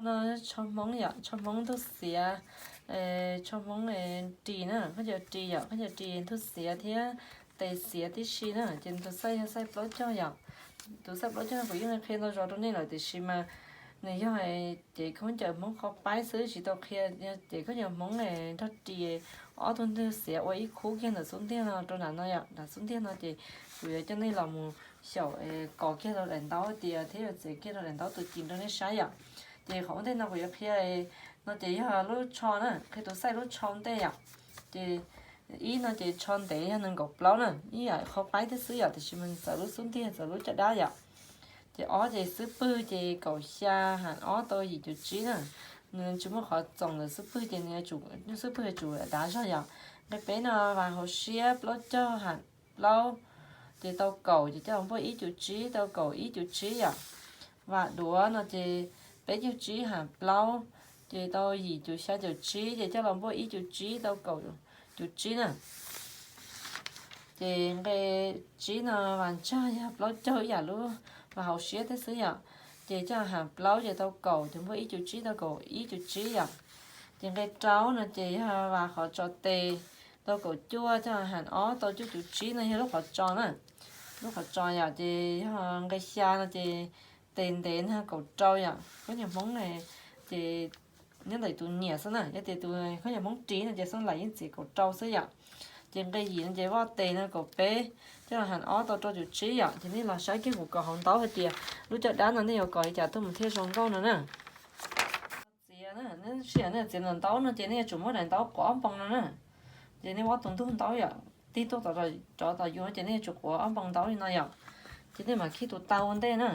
No tsho Hmoob yom, tsho Hmoob ntug xiav, tsho Hmoob ris na, khaub ncaws ris yom, khaub ncaws ris ntug xiav thiab tes xiav tib si na. Ces tus xaij yog xaij plaub caug yom. Tus xaij plaub caug no kuv yeej qhia ntau zaus rau nej lawm tiam sis mas nws yog cev khaub ncaws Hmoob qhov paib xwb tsis tau qhia cev khaub ncaws Hmoob nrog ris ob tug ntug xiav ua ib khub kiag ntawm xub ntiag no rau nram no yom. Nram xub ntiag no ces kuv yuav coj nej los mus xyaum kos kiag rau daim ntaub tias thiab yuav txiav kiag rau daim ntaub tus ci rau nej saib yom. Ces qhov ua ntej no kuv yuav qhia no ces yog lub tsho na, qhia tus xaij lub tsho ua ntej yom. Ces ib no ces tsho ntev yog nees nkaum plaub na, ib yam qhov paib thiab xwb yom, tiam sis mas txawv lub xub ntiag txawv lub caj dab yom. Ces ob ces xub pwg ces kaum xya ham ob tau yim cuv tsib na. Nws tsis muaj qhov txoom ntawm xub pwg ces nws, xub pwg yuav tsum dav zog yom. Nqe peb no vas hauv siab plaub caug ham plaub, ces tau kaum ces coj los npuaj ib cuv tsib tau kaum ib cuv tsib yom. Vas duav no ces peb caug tsib ham plaub, ces tau yim cuv xya caum tsib ces coj los npuaj ib cuv tsib tau kaum cuv tsib na. Ces nqe tsib no vas ntsag yog plaub caug ib yam lub vas hauv siab thiab xwb yom. Ces coj ham plaub ces tau kaum, ces npuaj ib cuv tsib tau kaum ib cuv tsib yom. Ces nqe rau no ces yog vas qhov tso tes tau kaum cuaj, coj ham ob tau cuaj cuv tsib no yog lub qhov tso na. Lub qhov tso yom, ces yog nqe xya no ces tes ntev no kaum rau yom. Khaub ncaws Hmoob ne ces nyob ntawm tus nyiam xwb na, yog tias tus khaub ncaws Hmoob ris no ces xab lais yeej txiav kaum rau xwb yom. Ces nqe yim no ces voj tes no kaum peb, coj ham ob tau rau cuv tsib yom. Ces nej los saib kiag kuv kos hauv ntaub hais tias lub caj dab no nej yuav kos li cas tuaj mus thiaj zoo nkauj no na. Txiav na, nej sij hawm nej txiav ntawm ntaub no ces nej yuav tsum muab daim ntaub quav ob npoo no na. Ces nej muab tus ntug ntaub yom tig tuaj rov tom yus ces nej yuav tsum quav ob npoo ntaub li no yom. Ces nej mam khij tus taw ua ntej na.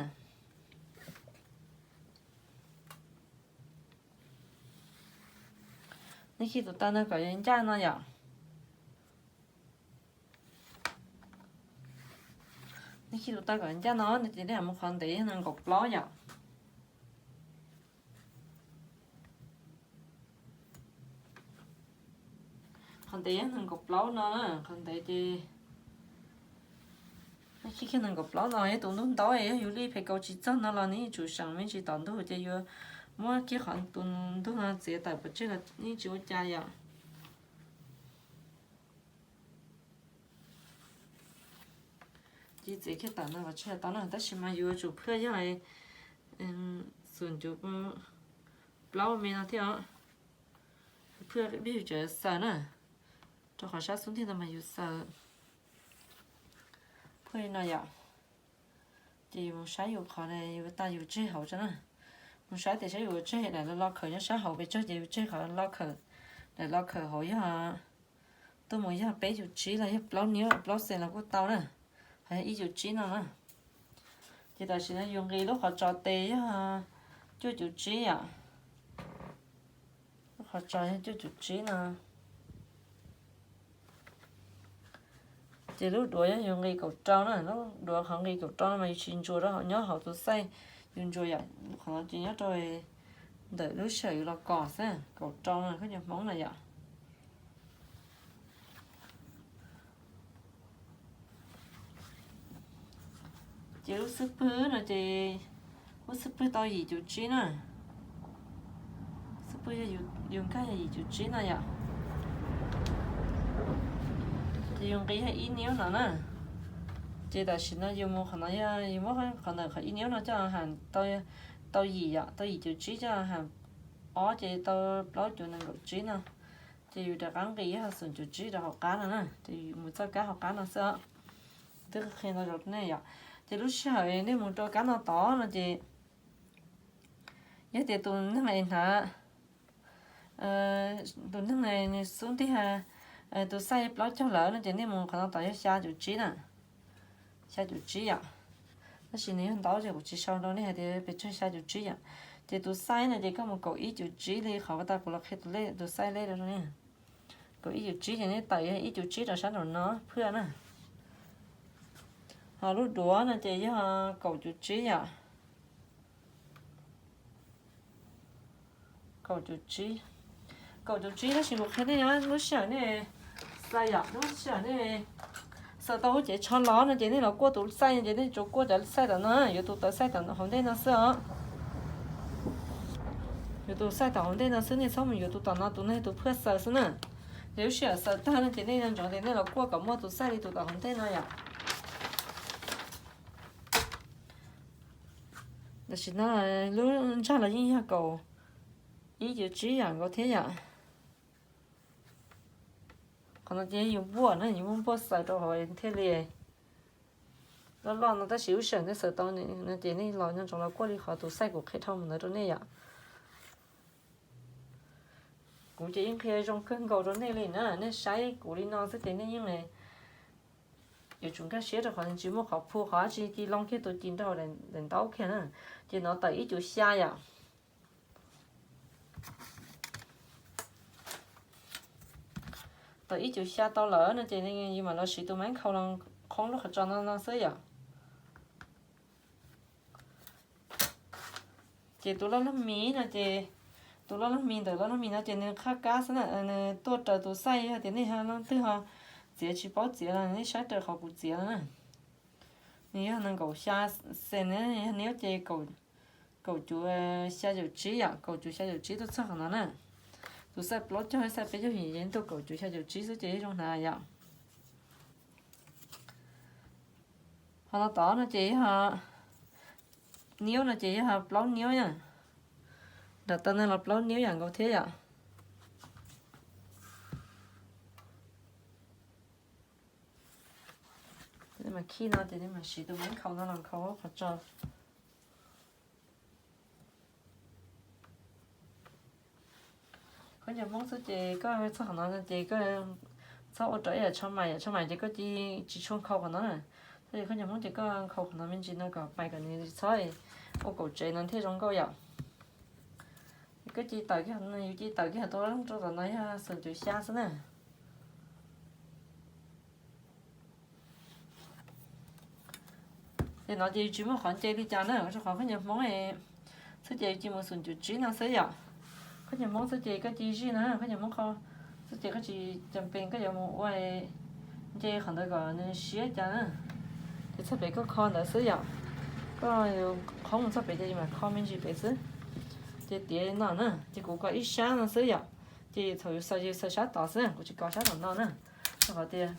Nej khij tus taw no kom ncaj no yom. Nej khij tus taw kom ncaj no ces nej mus qhov ntev yog nees nkaum plaub yom. Qhov ntev yog nees nkaum plaub no na, qhov ntev ces nej khij kiag nees nkaum plaub no yog tus ntug ntaub, yog yus lij phem kaus tsis txog no los nej yeej tsum seem me ntsis tom ntug ces yuav muab kiag qhov tus ntug no txiav tawm pov tseg los yeej tsis ua cas yom. Ces txiav kiag tawm no pov tseg tau na, tab sis mas yus yuav tsum phaj yog xum ncuv plaub me no thiab os. Phaj peb yus tseem xaws na, rau qhov sab xub ntiag no mas yus xaws phaj li no yom. Ces yus mus saib yus qhov yus tas yus tseg hauv tso na. Mus saib tias saib yus tseg daim lo khawm nyob sab hauv pes tsawg ces yus tseg qhov lo khawm, daim lo khawm hauv yog tuaj mus yog peb cuv tsib los yog plaub niub plaub xees los kuj tau na, hos yog ib cuv tsib no na. Ces tam sim no yus nqis lub qhov tso tes yog cuaj cuv tsib yom. Lub qhov tso yog cuaj cuv tsib no. Ces lub duav yog yus nqis kaum rau na, lub duav qhov nqis kaum rau no mas yus tsis ntsuas rau nyob hauv tus xaij, yus ntsuas yom, qhov no ces nyob rau ntawm lub sij hawm yus los kos xwb, kaum rau no khaub ncaws Hmoob na yom. Ces lub xub pwg no ces lub xub pwg tau yim cuv tsib na. Xub pwg yog yus nkag yog yim cuv tsib no yom. Ces yus nqis yog ib niub no na. Ces tam sim no yus mus qhov no yog yus muab qhov ntawm qhov ib niub no coj ham tau yim yom, tau yim cuv tsib coj ham ob ces tau plaub cuv nees nkaum tsib no. Ces yus rov qab nqis yog xum cuv tsib rau hauv qab no na, ces yus mus txoj kab hauv qab no xwb os. Twb qhia ntau zaus nej yom. Ces lub sij hawm nej mus rau kab no tod no ces yog tias tus neeg hnav, tus neeg nws xub ntiag, tus xaij plaub caug lawm no ces nej mus qhov no tod yog xya cuv tsib na. Xya cuv tsib yom. Tab sis nws yog ntaub ces kuv tsis sau rau nej hais tias pes tsawg, xya cuv tsib yom. Ces tus xaij no ces koj mus kaum ib cuv tsib li qhov uas tas kuv los qhia tus lej, tus xaij lej rau nej. Kaum ib cuv tsib ces nej tawm yog ib cuv tsib rau sab nraum no phaj na. Ho lub duav no ces yog kaum cuv tsib yom. Kaum cuv tsib, kaum cuv tsib tab sis kuv qhia nej lub sij hawm nej xaws yom, lub sij hawm nej xaws tau lub cev tsho los no ces nej los kuaj tus xaij ces nej tsuas kuaj cov xaij tom no, yuav tus tawv xaij tom hauv ntej no xwb os. Tus xaij tom hauv ntej no xwb, nej txhob mus yuav tus tom no, tus no yog tus phaj xaws xwb na. Ces lub sij hawm xaws tag no ces nej nco ntsoov tias nej los kuaj kom muaj tus xaij li tus tom hauv ntej no yom. Tam sim no lub ntsag los yeej yog kaum ib cuv tsib yam nkaus thiab yom. Qhov no ces yus npuaj na, yus muab npuaj xaws rau hauv thiaj li loj loj no, tab sis lub sij hawm nej xaws tau no ces nej los nco ntsoov los kuaj li qhov tus xaij kuv qhia dhau mus ntawd rau nej yom. Kuv ces yeej qhia zoo kawg nkaus rau nej li na, nej saib kuv li no xwb ces nej yeej yuav tsum nkag siab rau qhov tsis muaj qhov phu qhov dab tsi ci loo kiag tus ci nraug daim ntaub kiag na. Ces no tawm ib cuv xya yom. Tawm ib cuv xya tau lawm no ces yus mam los siv tus maiv khaus los qhoob lub qhov tsos no no xwb yom. Ces tus loj loj mis no ces, tus loj loj mis ntawm loj loj mis no ces nws qhab kab xwb na, nws tuaj raws tus xaij, yog tias nej ho leej twg ho txiav tsis paub txiav los nej saib raws qhov kuv txiav no na. Nws yog nees nkaum xya xees, yog niub ces kaum cuv xya caum tsib yom, kaum cuv xya caum tsib tuaj txog qhov no na. Tus xaij plaub caug xaij peb caug yim ces tuaj kaum cuv xya caum tsib xwb ces yeej zoo hnav yom. Qhov no tod no ces yog niub no ces yog plaub niub na. Nram taw no los plaub niub yam nkaus thiab yom. Mas khij no ces nej mam siv tus maiv khaus no los khaus qhov tsos. Khaub ncaws Hmoob xwb ces koj txog qhov no ces koj txhob ua rau ib yam tsho mais, yam tsho mais ces koj cia tsis tshua khaus qhov no na. Tab sis khaub ncaws Hmoob ces koj khaus qhov no me ntsis no kom pais kom nws txhob ua kaum tsev no thiaj zoo nkauj yom. Koj cia tawm kiag, yus cia tawm kiag tus rau tom no yog xoom cuv xya xwb na. Ces no ces yus tsis muaj qhov nce li cas na, rau qhov khaub ncaws Hmoob xwb ces yus cia mus xoom cuv tsib no xwb yom. Khaub ncaws Hmoob xwb ces koj cia zij no, khaub ncaws Hmoob qhov xwb ces koj tsis cas pees koj yuav mus ua nce qhov ntawd kom nws siab cas na. Ces txog pem koj kho ntawd xwb yom. Koj qhov mus txog pem ces yus mam kho me ntsis pem xwb. Ces tiav no na, ces kuv kos ib sab no xwb yom. Ces thaum yus xaws yus xaws sab tod xwb, kuv tsis kos sab tom no na. Rau qhov tias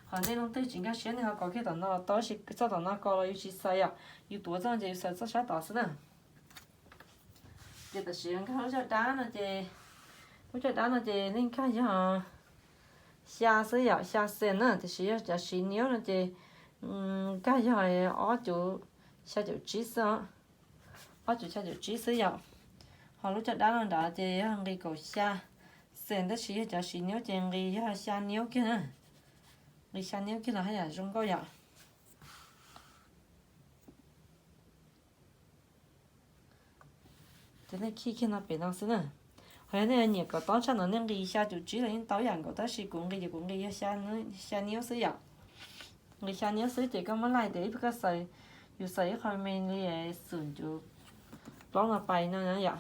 qhov nej leej twg tsis nkag siab nej ho kos kiag tom no los tau, tab sis txoj tom no kos los yus tsis xaws yom, yus tuav txoj ces yus xaws txoj sab tod xwb na. Ces tam sim nkag lub caj dab no ces, lub caj dab no ces nej nkag yog xya xwb yom, xya xees na, tiam sis yog cov siv niub no ces nkag yog ob cuv xya caum tsib xwb os, ob cuv xya caum tsib xwb yom. Ho lub caj dab no nrad ces yog nqis kaum xya xees, tab sis yog cov siv niub ces nqis yog xya niub kiag na, nqis xya niub kiag los haj yam zoo nkauj yom. Ces nej khij kiag no pem no xwb na. Ho yog nej nyiam kom tob tshaj no nej nqis xya caum tsib los yeej tau yam nkaus, tab sis kuv nqis ces kuv nqis yog xya niub xwb yom. Nqis xya niub xwb ces koj muab laij tias ib pliag koj xaws, yus xaws ib qho me li xoom cuv plaub no pais no yom.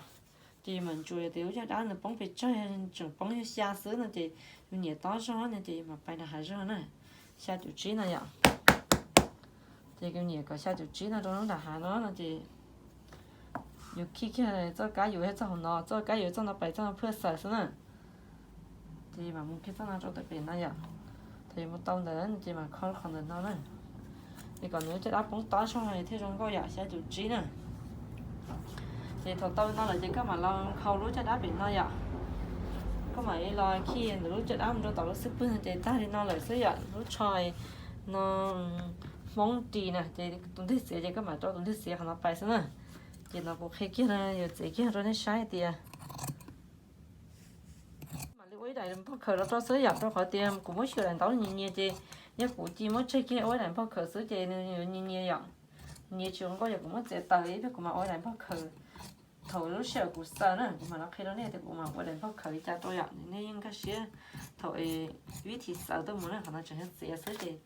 Ces yus mam ntsuas tias lub caj dab nws poob pes tsawg, tseem poob yog xya xwb no ces yus nyiam tob zog no ces yus mam pais rau hav zog na, xya caum tsib no yom. Ces yus nyiam kom xya caum tsib no rau lub nram hav no no ces yus khij kiag txoj kab yus txoj hauv no, txoj kab yus txoj no pais txoj no phaj xaws xwb na. Ces mam mus kiag txoj no rau tom pem no yom. Thaum yus mus tau ntawd ces mam kho qhov ntawm no na. Ces kom nws lub caj dab poob tob zog thiaj zoo nkauj yom, xya caum tsib na. Ces thaum tau no lawm ces koj mam los kho lub caj dab pem no yom. Koj mam li los khij ntawm lub caj dab mus rau tom lub xub pwg no ces tag li no lawm xwb yom. Lub tsho no Hmoob ris na, ces tus ntwg txiav ces koj mam rau tus ntwg txiav qhov no pais xwb na. Ces no kuv qhia kiag no, yuav txiav kiag rau nej saib tias mam li ua ib daim npog khaws los rau xwb yom, rau qhov tias kuv muab xyuas daim ntaub nyias nyias ces yog kuv cia muab tseg kiag ua ib daim npog khaws xwb ces nws yuav nyias nyias yom. Nyias tsis zoo nkauj yog kuv muab txiav taws ib pliag kuv mam ua ib daim npog khaws. Thaum lub sij hawm kuv xaws na kuv mam los qhia rau nej tias kuv mam ua daim npog khaws li cas rau yom, nej yeej nkag siab thaum vib thim xaws tuaj mus na, qhov no tseem yog txiav xwb ces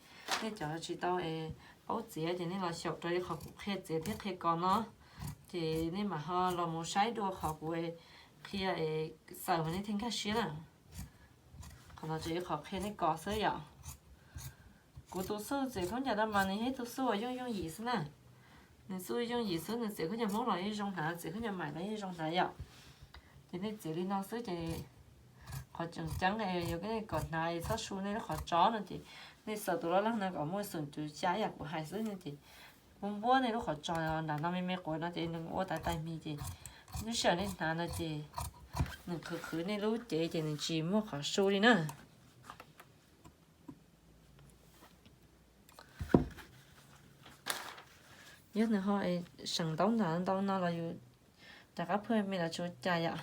nej cov tsis tau paub txiav ces nej los xyaum rau li qhov kuv qhia txiav thiab qhia kos no, ces nej mam ho los mus saib dua qhov kuv qhia xaws mas nej thiaj nkag siab na. Qhov no tseem yog qhov qhia nej kos xwb yom. Kuv tus xuj txiav khaub ncaws no mas nws yog ib tug xuj uas yooj yooj yim xwb na. Nws xuj yooj yim xwb, nws txiav khaub ncaws Hmoob los yeej zoo hnav, txiav khaub ncaws Maim los yeej zoo hnav yom. Ces nej txiav li no xwb ces qhov tseem ceeb yog nej kom hnav txhob su nej lub qhov tso no ces nej xaws tus loj leej no kom muaj xoom cuv xya ib yam kuv hais xwb no ces npuab npuab nej lub qhov tso nram no me me quav no ces nws ua tais tais mis ces lub sij hawm nej hnav no ces nws qhwv qhwv nej lub cev ces nws tsis muaj qhov su li na. Yog nws ho seem ntaub ntawm ntau no los yus rov qab phwj me los tsis ua cas yom.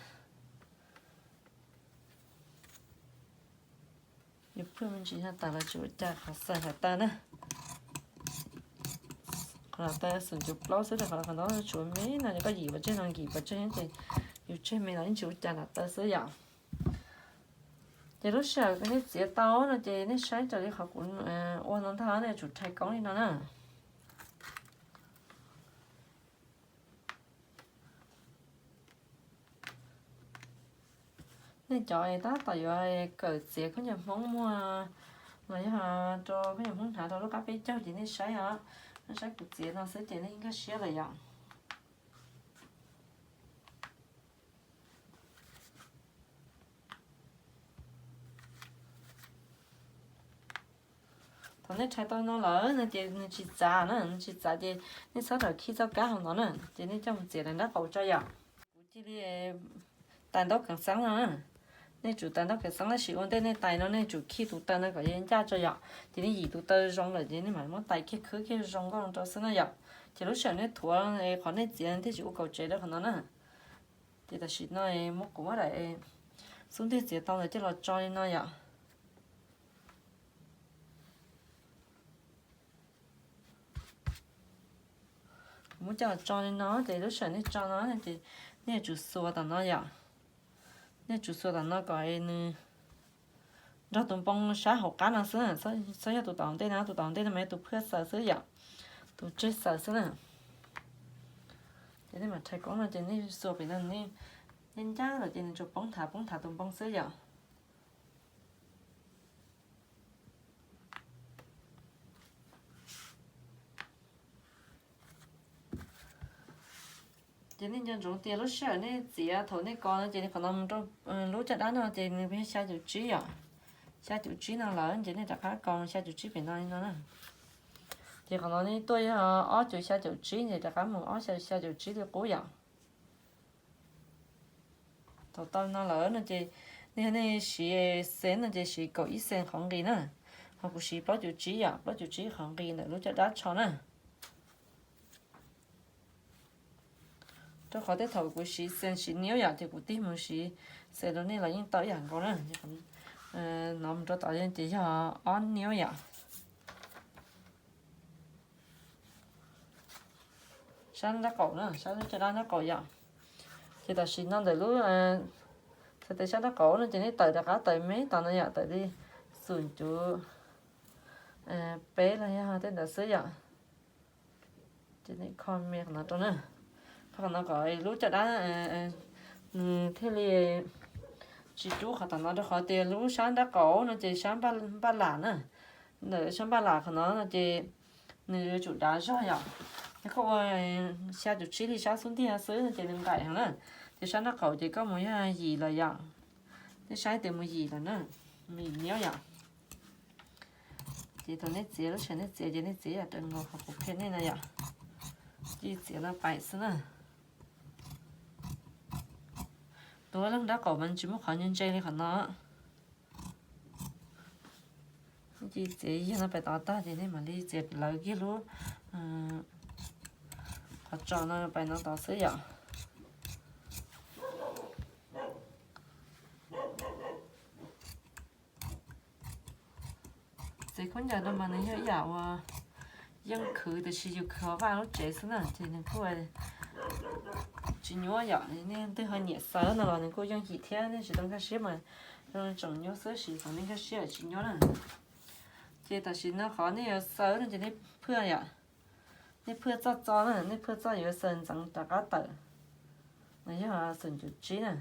Yus phwj me ntsis ho tawm los tsis ua cas, qhov xaws hlo taw na. Qhov hlo taw xoom cuv plaub xwb, qhov hlo qhov ntawd tsuav me no ces koj yim pov tseg no, yim pov tseg ces yus tseg me los yeej tsis ua cas, hlo taw xwb yom. Ces lub sij hawm nej txiav tau no ces nej saib raws li qhov kuv ua no ntag, nej yuav tsum rhais koob li no na. Nej cov tab tom yuav kawm txiav khaub ncaws Hmoob muag los yog rau khaub ncaws Hmoob hnav rau lub qab peb caug ces nej saib os, nej saib kuv txiav no xwb ces nej nkag siab lawm yom. Thaum nej rhais tau no lawm no ces nws tsis txav na, nws tsis txav ces nej txhob rawm khij txoj kab hauv no na, ces nej coj mus txiav daim nraub qaum tso yom. Kuv cia li tais ntaub kev xeeb no na. Nej tsum tais ntaub kev xeeb tab sis ua ntej nej tais no nej tsum khij tus taw no kom ncaj tso yom. Ces nej yim tus taw zoo lawm ces nej mam muab tais kiag khwb kiag zoo nkauj rau xwb na yom. Ces lub sij hawm nej thuav qhov nej txiav thiaj tsis ua kaum tsev rau qhov no na. Ces tam sim no muab kuv muab daim xub ntiag txiav tau ntawd coj los tso li no yom. Kuv muab coj los tso li no ces lub sij hawm nej tso no ces nej yuav tsum xuas tom no yom. Nej yuav tsum xuas tom no kom nws nrog tus npoo sab hauv qab no xwb, txhob yog tus tom ntej no, tus tom ntej no mas yog tus phwj xaws xwb yom, tus tseg xaws xwb na. Ces nej mam rhais koob no ces nej xuas pem no, nej ncaj lawm ces nws tsuas poob nthav poob nthav tus npoo xwb yom. Ces nej nco ntsoov tias lub sij hawm nej txiav thaum nej kos no ces qhov no mus rau lub caj dab no ces nws yog xya caum tsib yom. Xya caum tsib no lawm ces nej rov qab kos xya caum tsib pem no li no na. Ces qhov no nej tuaj yog ob cuv xya caum tsib ces rov qab mus ob xya caum tsib li qub yom. Thaum tau no lawm no ces nej, nej siv xees no ces siv kaum ib xees qhov nqis na. Ho kuv siv plaub caum tsib yom, plaub caum tsib qhov nqis ntawm lub caj dab tsho na. Rau qhov tej thaum kuv siv xees siv niub yom ces kuv tig mus siv xees rau nej los yeej tau ib yam nkaus na. No mus rau tom ces yog ob niub yom. Sab nraub qaum na, sab lub caj dab nraub qaum yom. Ces tam sim no ntawm lub, txhais tes sab nraub qaum no ces nej tawm rov qab tawm me tom no yom, tawm li xoom cuv peb los yog tej ntawd xwb yom. Ces nej kho me qhov no rau na, kho qhov no kom lub caj dab nws thiaj li tsis rub qhov tom no, rau qhov tias lub sab nraub qaum no ces sab npaj lam na, ntawm sab npaj lam qhov no no ces nws yuav tsum dav zog yom. Yog koj ua xya caum tsib li sab xub ntiag xwb no ces nws nqaim heev na, ces sab nraub qaum ces koj mus yog yim lawm yom. Nej saib tias mus yim lawm na, mus yim niub yom. Ces thaum nej txiav lub sij hawm nej txiav ces nej txiav yam raws nkaus qhov kuv qhia nej no yom. Cia txiav no pais xwb na. Tus leej nraub qaum mas tsis muaj qhov ntse ntse li qhov no. Cia txiav yog no pais tod tag ces nej mam li txiav lawv kiag lub qhov tso no pais no tod xwb yom. Txiav khaub ncaws no mas nws yog ib yam uas yeej khwv tiam sis yus khwv hauv vaj lub tsev xwb na ces nws kuj tsis nyuaj yom. Nej leej twg ho nyiam xaws no los nws kuj yooj yim thiab, nej tsis tau nkag siab mas tseem nyuaj xwb, sis thaum nej nkag siab tsis nyuaj na. Ces tam sim no qhov nej yuav xaws no ces nej phwj yom, nej phwj txoj txo na, nej phwj txoj yuav xaws ntxeev rov qab tawm, no yog xoom cuv tsib na.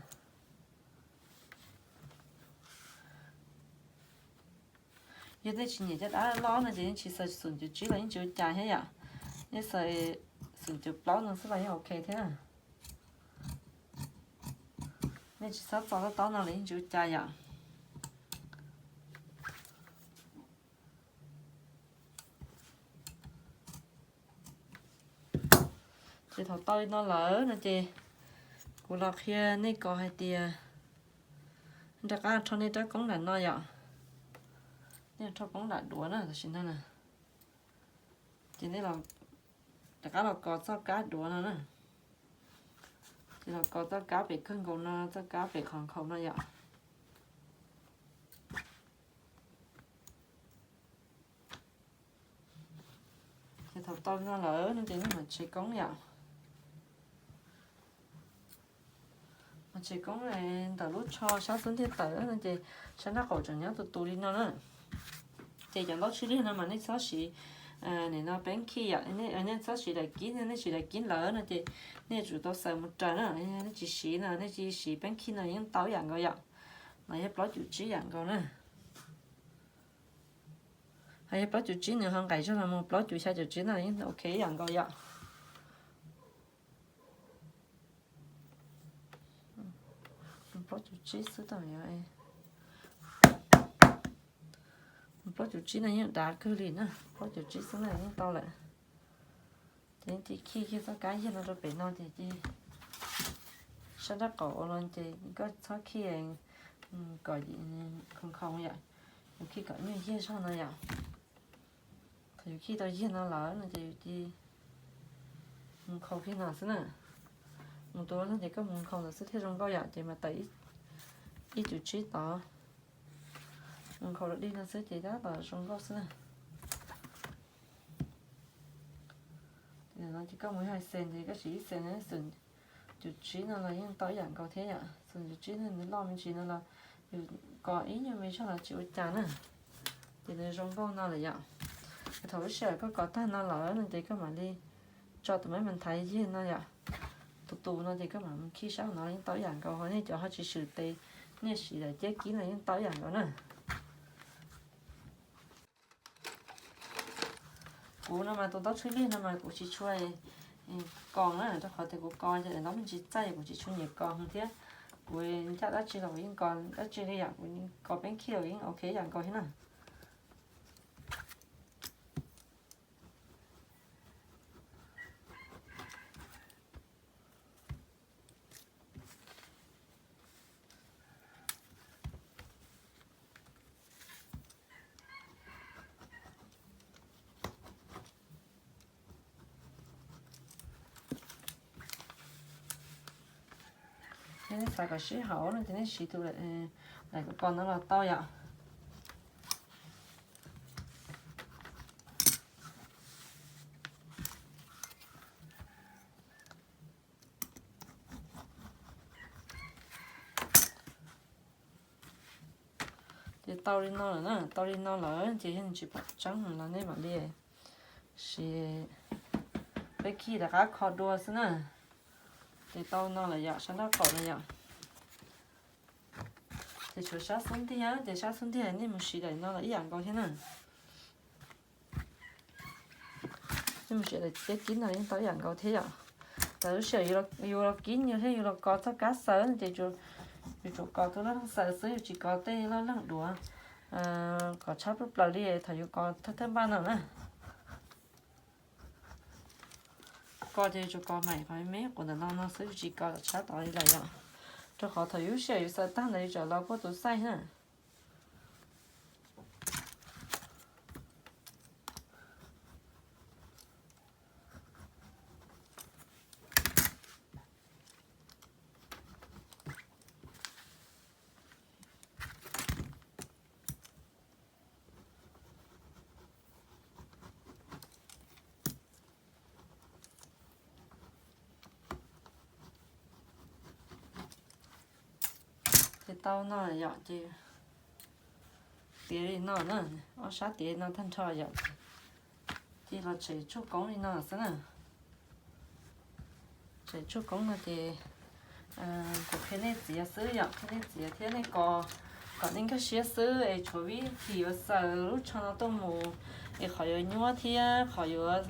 Yog nej tsis nyiam caj dab loj no ces nej tsis xaws xoom cuv tsib los yeej tsis ua cas thiab yom. Nej xaws xoom cuv plaub no xwb los yeej ok thiab. Nej tsis txhob txo tob tob no los yeej tsis ua cas yom. Ces thaum tau li no lawm no ces kuv los qhia nej kom hais tias rov qab rho nej rab koob nram no yom. Nej rho koob nram duav na, tam sim no na. Ces nej rov qab los kos txoj kab duav no na. Ces los kos txoj kab pem kawg nkaus no, txoj kab pem qhov nkhaus no yom. Ces thaum tau no lawm no ces nej mam tshem koob yom. Mas tshem koob ntawm lub tsho sab xub ntiag tawm no ces sab nraub qaum tseem nyob tus tus li no na. Ces cov ntaub tswb liag no mas nej txhob siv, nim no peeb khij yom, nej txhob siv daim kib, nej siv daim kib lawm no ces nej tsum tau xaws mus raws na. Nej tsis siv no nej tsis siv peeb khij no yeej tau ib yam nkaus yom. No yog plaub cum tsib yam nkaus na. Ho yog plaub cum tsib nws ho nqaim zog los mus plaub cum xya cum tsib no yeej ok ib yam nkaus yom. Plaub cum tsib xwb tau yom. Plaub cum tsib no yeej dav kawg li na, plaub cum tsib xwb na yeej tau lawm. Ces cia khij kiag txoj kab yag no rau pem no ces cia sab nraub qaum ua no ces koj txhob khij kom nkhaus nkhaus yom, yus khij kom nyuag yag zog no yom. Thaum yus khij tau yag no lawm no ces yus cia mus nkhaus kiag no xwb na. Mus tus no ces koj mus nkhaus ntawd xwb thiaj zoo nkauj yom, ces mas tawm ib cum tsib tod, mus nkhaus dog dig no xwb ces tab tom zoo nkauj xwb na. No ces koj mus hais xees ces koj siv ib xees, cum tsib no los yeej tau ib yam nkaus thiab yom. Xees cum tsib no nws loj me ntsis no los yus kos ib nyuag me zog los tsis ua cas na. Ces nws zoo nkauj no lawm yom. Thaum lub sij hawm koj kos tag no lawm no ces koj mam li tso tus maj mam thaiv yag no yom. Tus tus no ces koj mam mus khij sab hauv no yeej tau ib yam nkaus, ho nej cov ho tsis swm tes, nej siv daim cab kib no yeej tau ib yam nkaus na. Kuv no mas tus ntaub tswb liag no mas kuv tsis tshua kos na, rau qhov tias kuv kos ces daim ntaub me ntsis txaij, kuv tsis tshua nyiam kos thiab. Kuv ncaj dab tsi los kuv yeej kos dab tsi li yom, kuv kos peeb khij los yeej ok yam nkaus thiab na. Nej xav kom sib haum no ces nej siv tus daim kos no los tau yom. Ces tau li no lawm na, tau li no lawm ces yog nws tsis pom tseeb los nej mam li siv peb khij rov qab kho dua xwb na. Ces tau no lawm yom, sab nraub qaum no yom. Ces tshuav sab xub ntiag, ces sab xub ntiag nej mus siv daim no los ib yam nkaus thiab na. Nej mus siv daim cab kib no yeej tau ib yam nkaus thiab yom. Thaum lub sij hawm yus los kib nyuag thiab yus los kos txoj kab xaws ces yus tsuas kos tus loj leej xaws xwb, yus tsis kos tej loj leej duav kom tshab plaws plaws li thaum yus kos thawj npaj no na. Kos ces yus tsuas kos maim qhov me quav ntawm no no xwb, yus tsis kos tshab tod li lawm yom. Rau qhov thaum yus lub sij hawm yus xaws tag ntawd yus tsam los puag tus xaij na. Ces tau no yom, ces tiav li no na, ob sab tiav li no tag nrho yom. Ces los tshem tshuaj koob li no xwb na. Tshem tshuaj koob no ces kuv qhia nej txiav xwb yom, qhia nej txiav thiab nej kos kom nej nkag siab xwb es tshuav vib thim yuav xaws lub tsho no tuaj mus es qhov yuav nyuaj thiab qhov yuav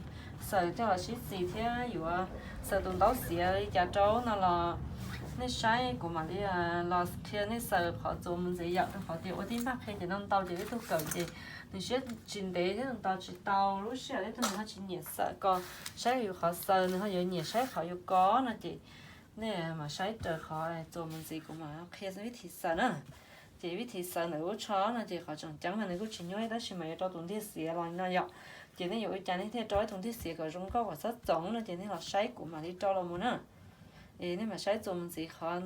xaws coj los sib txis thiab yuav xaws tus ntaub xiav li cas rau no los Nej saib kuv mam li los qhia nej xaws qhov txuas mus ntxiv yom, rau qhov tias ua tib npaj qhia ces no ntau ces ib tug kawm ces nws siab tsis ntev thiab nws tos tsis tau lub sij hawm, ib tug nws ho tsis nyiam xaws ko, saib yus qhov xaws nws ho yuav nyiam saib qhov yus ko no ces nej mam saib raws qhov txuas mus ntxiv kuv mam qhia vib thi xaws na. Ces vib thi xaws ntawm lub tsho no ces qhov tseem ceeb mas nws kuj tsis nyuaj tab sis mas yuav rau tus ntiag xiav los li no yom. Ces nej yuav ua cas nej thiaj rau ib tug ntiag xiav kom zoo nkauj kom txhob txoov no ces nej los saib kuv mam li rau los mus na. Es nej mam saib txuas mus ntxiv qhov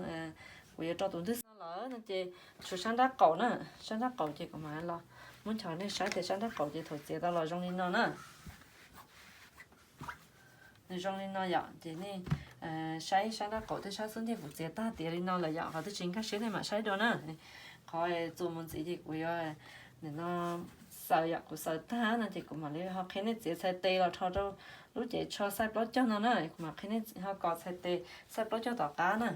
kuv yuav rau tus ntiag xiav no lawm no ces tshuav sab nrab qaum na, sab nrab qaum ces kuv mam los muab nchos nej saib tias sab nrab qaum ces thaum txiav tau los zoo li no na. Nws zoo li no yom, ces nej saib sab nrab qaum thiab sab xub ntiag kuv txiav tag tiav li no lawm yom, qhov twb tsis nkag siab nej mam saib dua na. Qhov txuas mus ntxiv ces kuv yuav nim no xaws yom, kuv xaws tag no ces kuv mam li ho qhia nej txiav txhais tes los rho rau lub cev tsho xaij plaub caug no na, kuv mam qhia nej ho kos txhais tes xaij plaub caug tom qab na.